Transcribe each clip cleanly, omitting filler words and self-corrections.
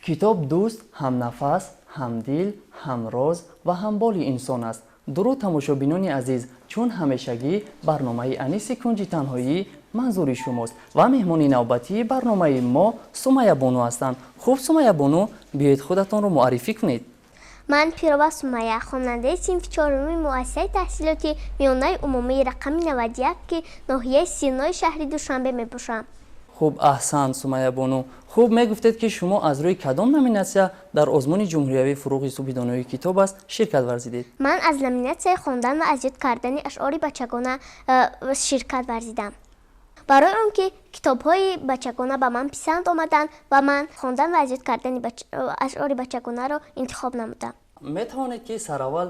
Китоб дӯст, ҳамнафас, ҳамдил, ҳамроз ва ҳамболи инсон аст. Дуруд, тамошобинони азиз! Чун ҳамешагӣ, барномаи «Аниси кунҷи танҳоӣ» манзури шумост ва меҳмони навбатии барномаи мо Сумайябону ҳастанд. Хуб, Сумайябону, биёед, худатонро муаррифӣ кунед. Ман Пирова Сумайя, хонандаи синфи чоруми муассисаи таҳсилоти миёнаи умумии рақами 91, ки ноҳияи Синои шаҳри Душанбе мебошам. Хуб, аҳсан, Сумайябону. Хуб, мегуфтед, ки шумо аз рӯи кадом номинатсия дар озмуни ҷумҳуриявии «Фурӯғи субҳи донои китоб аст» ширкат варзидед? Ман аз номинатсияи хондан ва аз ёд кардани ашъори бачагона ширкат варзидам, барои он ки китобҳои бачагона ба ман писанд омаданд ва ман хондан ва аз ёд кардани ашъори бачагонаро интихоб намудам. Метавонед, ки сараввал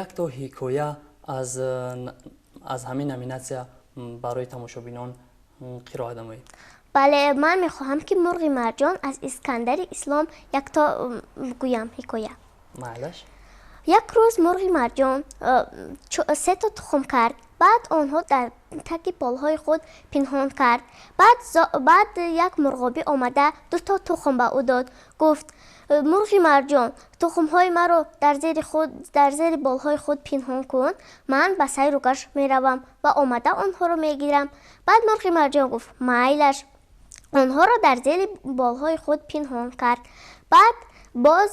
якто ҳикоя аз ҳамин номинатсия барои тамошобинон қироат намоед? Бале, ман мехоҳам, ки «Мурғи марҷон» аз Искандари Ислом якто гӯям ҳикоя. Майлаш. Як рӯз мурғи марҷон сето тухм кард. Баъд онҳо дар таги болҳои худ пинҳон кард. Баъд як мурғобӣ омада, дуто тухм ба ӯ дод. Гуфт: «Мурғи марҷон, тухмҳои маро дар зери болҳои худ пинҳон кун. Ман ба сайру гашт меравам ва омада онҳоро мегирам». Баъд мурғи марҷон гуфт: «Майлаш». Онҳоро дар зери болҳои худ пинҳон кард. Баъд боз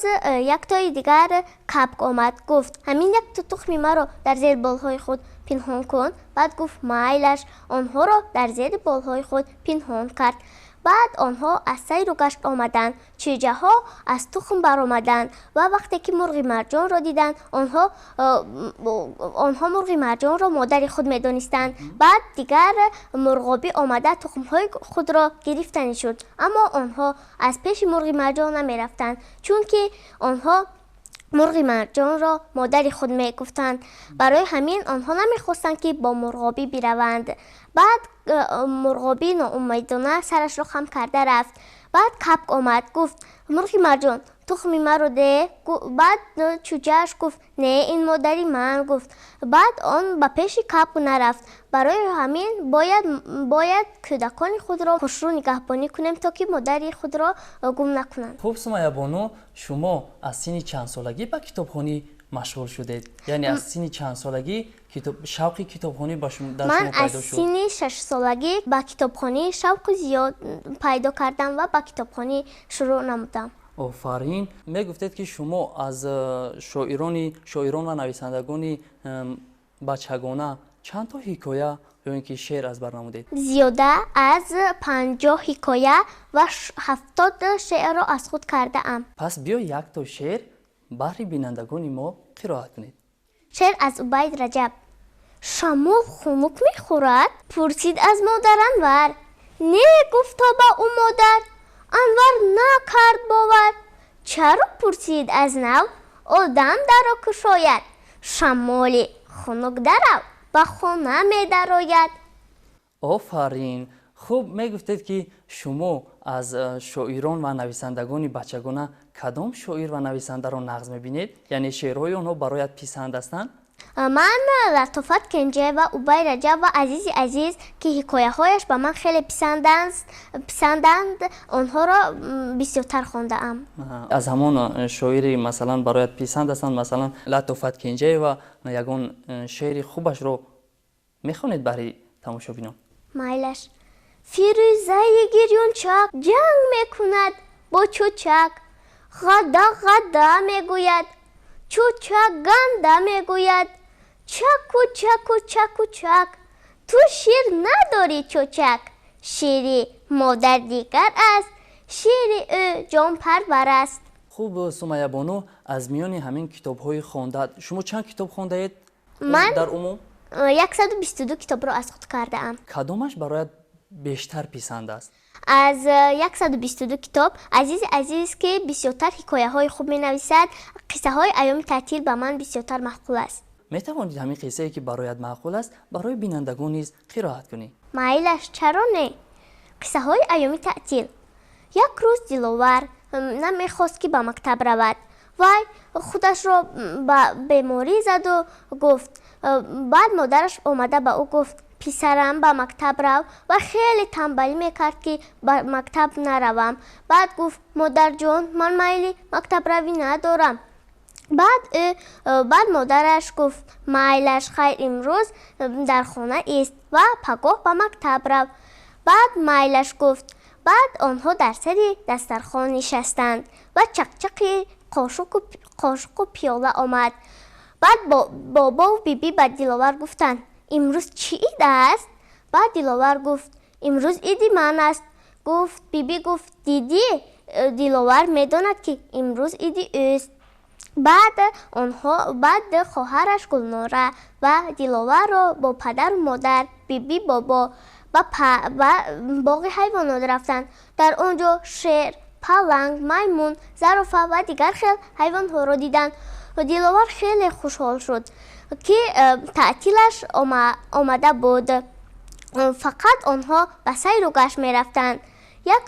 яктои дигар кабк омад, гуфт: «Ҳамин якто тухми маро дар зери болҳои худ пинҳон кун». Баъд гуфт: «Майлаш». Онҳоро дар зери болҳои худ пинҳон кард. Баъд онҳо аз сайру гашт омаданд. Чӯҷаҳо аз тухм баромаданд ва вақте ки мурғи марҷонро диданд, онҳо мурғи марҷонро модари худ медонистанд. Баъд дигар мурғобӣ омада, тухмҳои худро гирифтанӣ шуд, аммо онҳо аз пеши мурғи марҷон намерафтанд, чунки онҳо мурғи марҷонро модари худ мегуфтанд. Барои ҳамин онҳо намехостанд, ки бо мурғобӣ бираванд. Баъд мурғобӣ ноумедона сарашро хам карда рафт. Баъд кабк омад, гуфт: «Мурғи марҷон, тухми маро деҳ». Баъд чӯҷааш гуфт: «Не, ин модари ман», гуфт. Баъд он ба пеши кабк нарафт. Барои ҳамин бояд кӯдакони худро хушрӯ нигаҳбонӣ кунем, то ки модари худро гум накунанд. Хуб, Сумайябону, шумо аз синни чандсолагӣ ба китобхонӣ машғул шудед? Яъне аз синни чандсолагӣ шавқи китобхонӣ дар Ман шумо аз пайдо шуд? синни 6-солагӣ ба китобхонӣ шавқу зиёд пайдо кардам ва ба китобхонӣ шурӯъ намудам. Офарин! Мегуфтед, ки шумо аз шоирон ва нависандагони бачагона чанд то ҳикоя ё ин ки шеър аз бар намудед? Зиёда аз 50 ҳикоя ва 70 шеърро аз худ кардаам. Пас биё, як то шеър баҳри бинандагони мо қироат кунед. Шеър аз Убайд Раҷаб. «Шамол хунук мехӯрад?» пурсид аз модар Анвар. «Не», гуфт ба ӯ модар. Анвар накард бовар. «Чаро?» пурсид аз нав. «Одам даро кушояд, шамоли хунук дарав ба хона медарояд». Офарин! Хуб, мегуфтед, ки шумо аз шоирон ва нависандагони бачагона кадом шоир ва нависандаро нағз мебинед, яъне шеърҳои онҳо бароят писанд ҳастанд? Ман Латофат Кенҷаева, Убай Раҷаб ва Азизи Азиз, ки ҳикояҳояш ба ман хеле писанданд, онҳоро бисёртар хондаам. Аз ҳамон шоири, масалан, бароят писанд ҳастанд, масалан, Латофат Кенҷаева, ягон шеъри хубашро мехонед баҳри тамошобинон? Майлаш. Фирӯзаи гирёнчак ҷанг мекунад бо чӯчак. «Ғада, ғада», мегӯяд, чӯчак «ганда» мегӯяд. Чаку, чаку, чаку, чак, ту шир надорӣ, чӯчак. Шири модар дигар аст, шири ӯ ҷонпарвар аст. Хуб, Сумайябону, аз миёни ҳамин китобҳои хонда шумо чанд китоб хондаед? Ман дар умум? 122 китобро аз худ кардаам. Кадомаш бароят бештар писанд аст? Аз 122 китоб Азизи Азиз, ки бисёртар ҳикояҳои хуб менависад, «Қиссаҳои айёми таътил» ба ман бисёртар маъқул аст. Метавонед ҳамин қиссае, ки бароят маъқул аст, барои бинандагон низ қироат кунӣ? Майлаш, чаро не? «Қиссаҳои айёми таътил». Як рӯз Диловар намехост, ки ба мактаб равад. Вай худашро ба беморӣ заду гуфт. Баъд модараш омада, ба ӯ гуфт: Писарам, ба мактаб рав. Ва хеле танбалӣ мекард, ки ба мактаб наравам. Баъд гуфт: «Модарҷон, ман майли мактабравӣ надорам». Баъд модараш гуфт: «Майлаш, хайр, имрӯз дар хона ист ва пагоҳ ба мактаб рав». Баъд майлаш гуфт. Баъд онҳо дар сари дастархон нишастанд ва чақчақи қошуқу пиёла омад. Баъд бобову бибӣ ба Диловар гуфтанд: «Имрӯз чӣ ид аст?» Баъд Диловар гуфт: «Имрӯз иди ман аст». Гуфт, бибӣ гуфт: «Дидӣ, Диловар медонад, ки имрӯз иди ӯст». Баъд онҳо, баъд хоҳараш Гулнора ва Диловарро бо падару модар, бибӣ, бобо ба боғи ҳайвонот рафтанд. Дар он ҷо шер, паланг, маймун, зарофа ва дигар хел ҳайвонҳоро диданд. Диловар хеле хушҳол шуд, ки таътилаш омада буд. Фақат онҳо ба сайру гашт мерафтанд. Як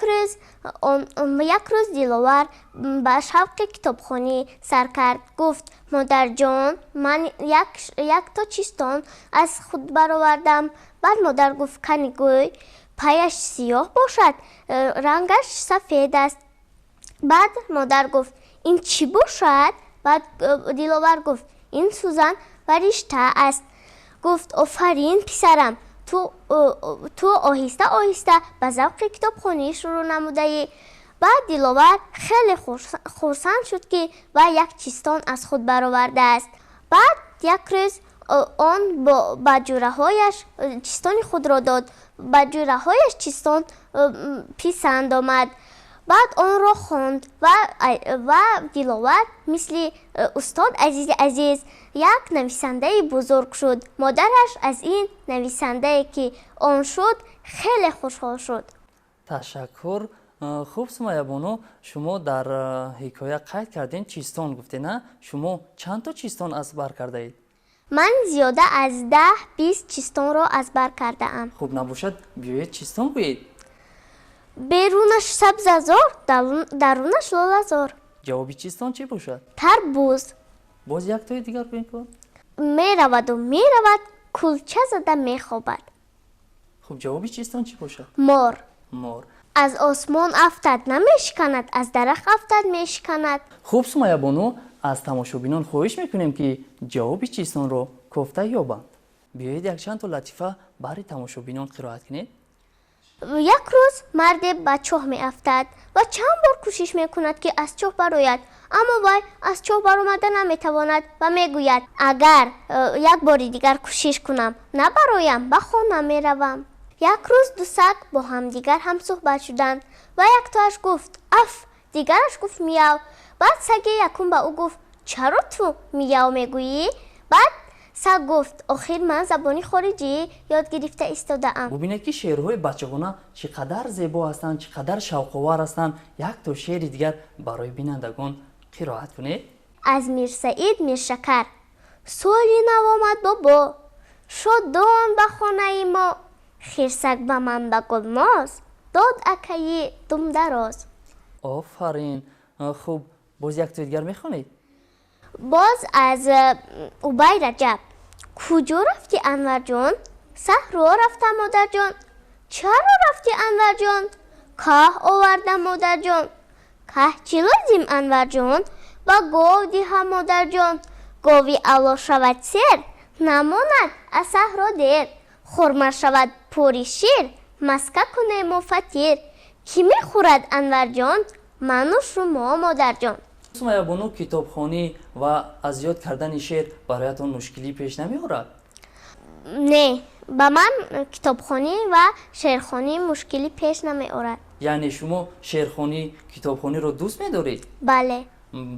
рӯз Диловар ба шавқи китобхонӣ сар кард. Гуфт: «Модарҷон, ман якто чистон аз худ баровардам». Баъд модар гуфт: «Кани, гӯй, паяш сиёҳ бошад, рангаш сафед аст». Баъд модар гуфт: «Ин чӣ бошад?» Баъд Диловар гуфт: «Ин сӯзан ва ришта аст». Гуфт: «Офарин, писарам, ту оҳиста оҳиста ба завқи китобхонӣ шурӯъ намудаӣ». Баъд Диловар хеле хурсанд шуд, ки вай як чистон аз худ баровардааст. Баъд як рӯз он ба ҷӯраҳояш чистони худро дод. Ба ҷӯраҳояш чистон писанд омад. Баъд онро хонд ва Диловар мисли устод Азизи Азиз як нависандаи бузург шуд. Модараш аз ин нависандае, ки он шуд, хеле хушҳол шуд. Ташаккур. Хуб, Сумайябону, шумо дар ҳикоя қайд кардем, чистон гуфтед, на? Шумо чанд то чистон аз бар кардаед? Ман зиёда аз 10-20 чистонро аз бар кардаам. Хуб, набошад, биёед, чистон гӯед. Берунаш сабзазор, дарунаш лолазор. Ҷавоби чистон чӣ бошад? Тарбуз. Боз яктои дигар гӯем кун. Мераваду меравад, кулча зада мехобад. Хуб, ҷавоби чистон чӣ бошад? Мор. Мор. Аз осмон афтад, намешиканад, аз дарахт афтад, мешиканад. Хуб, Сумайябону, аз тамошобинон хоҳиш мекунем, ки ҷавоби чистонро кофта ёбанд. Биёед, якчанд то латифа баҳри тамошобинон қироат кунед. Як рӯз марде ба чоҳ меафтад ва чанд бор кӯшиш мекунад, ки аз чоҳ барояд, аммо вай аз чоҳ баромада наметавонад ва мегӯяд: «Агар як бори дигар кӯшиш кунам, набароям, ба хона меравам». Як рӯз ду саг бо ҳамдигар ҳамсӯҳбат шуданд ва яктоаш гуфт: «Аф», дигараш гуфт: «Мияв». Баъд саги якум ба ӯ гуфт: «Чаро ту мияв мегӯӣ?» Баъд саг гуфт: «Охир ман забони хориҷӣ ёд гирифта истодаам». Бубинед, ки шеърҳои бачагона чӣ қадар зебо ҳастанд, чӣ қадар шавқовар ҳастанд. Як то шеъри дигар барои бинандагон қироат кунед. Аз Мирсаид Миршакар. Соли нав омад, бобо, шодон ба хонаи мо. Хирсак ба ман ба Гулноз дод, акаи думдароз. Офарин. Хуб, боз як тои дигар мехонед? Боз аз Убай Раҷаб. Куҷо рафтӣ, Анварҷон? Саҳро рафтам, модарҷон. Чаро рафтӣ, Анварҷон? Каҳ овардам, модарҷон. Каҳ чӣ лозим, Анварҷон? Ба гов диҳам, модарҷон. Гови ало шавад сер, намонад аз саҳро дер. Хурма шавад пури шир, маска кунему фатир. Кӣ мехӯрад, Анварҷон? Ману шумо, модарҷон. Сумайябону, китобхонӣ ва аз ёд кардани шеър бароятон мушкилӣ пеш намеорад? Не, ба ман китобхонӣ ва шеърхонӣ мушкилӣ пеш намеорад. Яъне шумо шеърхонӣ, китобхониро дӯст медоред? Бале.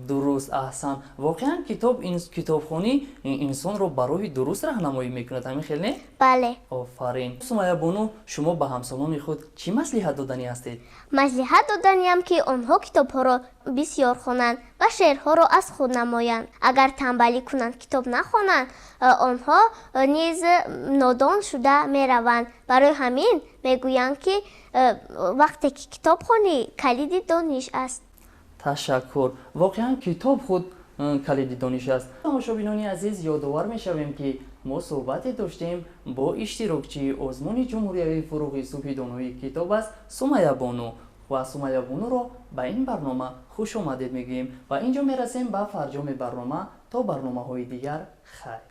Дуруст, аҳсан. Воқеан, китоб, китобхонӣ инсонро ба роҳи дуруст раҳнамоӣ мекунад, ҳамин хел, не? Бале. Офарин. Сумайябону, шумо ба ҳамсолони худ чӣ маслиҳат доданӣ ҳастед? Маслиҳат доданиам, ки онҳо китобҳоро бисёр хонанд ва шеърҳоро аз худ намоянд. Агар танбалӣ кунанд, китоб нахонанд, онҳо низ нодон шуда мераванд. Барои ҳамин мегӯянд, ки вақте ки китоб хонӣ, калиди дониш аст. Ташаккур. Воқеан, китоб худ Калиди дониш аст. Тамошобинони азиз, ёдовар мешавем, ки мо суҳбате доштем бо иштирокчии озмуни ҷумҳуриявии «Фурӯғи субҳи доноӣ китоб аст» Сумайябону, ва Сумайябонуро ба ин барнома хуш омадед мегӯем. Ва ин ҷо мерасем ба фарҷоми барнома. То барномаҳои дигар, хайр.